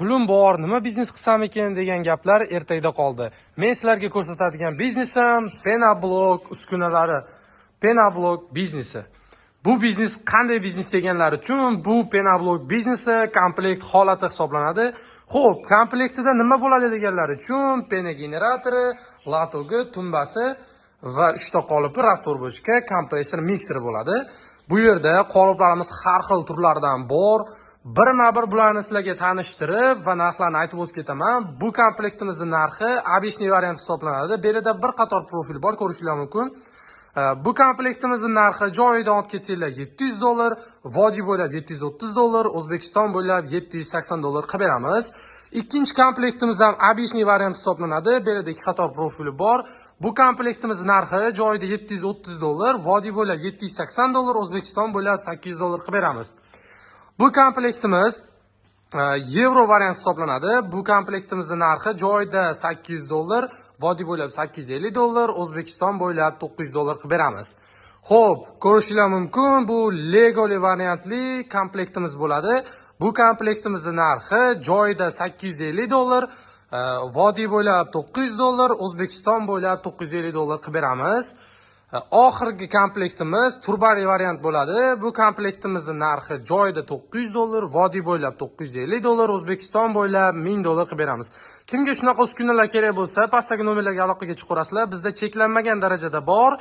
Pulim bor, nima biznes qilsam ekan degan gaplar ertakda qoldi. Men sizlarga ko'rsatadigan biznesim penoblok uskunalari, penoblok biznesi. Bu biznes qanday biznes deganlar uchun, bu penoblok biznesi komplekt holati hisoblanadi. Xo'p, komplektida nima bo'ladi deganlar uchun, пена generatori, лоток i, tumbasi va 3 ta qolipi, раствор bochka, kompressor, mikser bo'ladi. Bu yerda qoliplarimiz har xil turlaridan bor. Birma-bir bularni sizlarga tanishtirib va narxlarni aytib o'tib ketaman. Bu komplektimizning narxi обычный variant hisoblanadi. Bu yerda bir qator profil bor, ko'rishinglar mumkin. Bu komplektimizning narxi joyidan olib ketsanglar 700 dollar, vodiy bo'ylab 730 dollar, O'zbekiston bo'ylab 780 dollar qilib beramiz. Ikkinchi komplektimiz ham обычный variant hisoblanadi. Bu yerda ikki qator profili bor. Bu komplektimiz narxi joyida 730 dollar, vodiy bo'ylab 780 dollar, O'zbekiston bo'ylab 800 dollar qilib beramiz. Bu komplektimiz yevro variant hisoblanadi. Bu komplektimizning narxi joyida 800 dollar, vodiy bo'ylab 850 dollar, O'zbekiston bo'ylab 900 dollar qilib beramiz. Xo'p, ko'rishinglar mumkin, bu Legoli variantli komplektimiz bo'ladi. Bu komplektimizning narxi joyida 850 dollar, vodiy bo'ylab 900 dollar, O'zbekiston bo'ylab 950 dollar qilib beramiz. Oxirgi komplektimiz turbali variant bo'ladi. Bu komplektimizning narxi joyida 900 dollar, vodiy bo'ylab 950 dollar, O'zbekiston bo'ylab 1000 dollar qilib beramiz. Kimga shunaqa uskunalar kerak bo'lsa, pastdagi nomerlarga aloqaga chiqaverasizlar. Bizda cheklanmagan darajada bor.